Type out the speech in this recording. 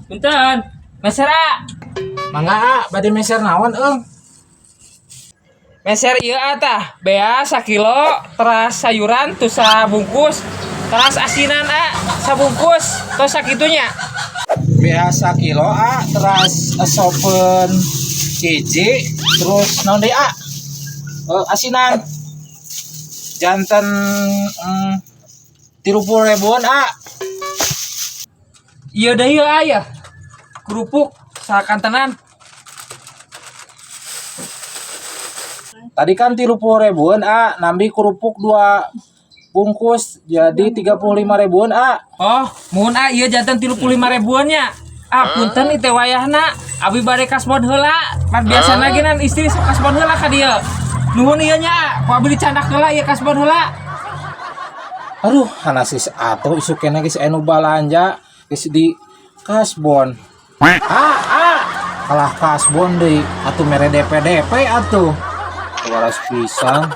Punten. Meser ah. Mangga ah, bade meser naon eung? Meser ieu ah tah. Beas sakilo, teras sayuran tuh sabungkus, teras asinan ah sabungkus, tos sakitunya. Beas sakilo ah, teras sopen hiji, terus naon deui ah? Eh, asinan. Janten 30 ribuan ah. Iya deui ah ya. Kerupuk sakantenan. Tadi kan 30 ribuan ah, nambi kerupuk dua bungkus jadi 35 ribuan ah. Oh, muhun ah ieu janten 35 ribuan nya. Ah, punten ieu teh wayahna. Abi bade kasbon heula. Pan biasana ge nan istri sok kasbon heula ka dieu. Nuhun ieu nya, ah. Ku abi dicandak heula ieu kasbon heula. Aduh, hanasis atuh isuk keneh geus anu balanja geus di kasbon. Ah, ah, kalah kasbon deui atuh mere DP DP atuh. Waras pisan.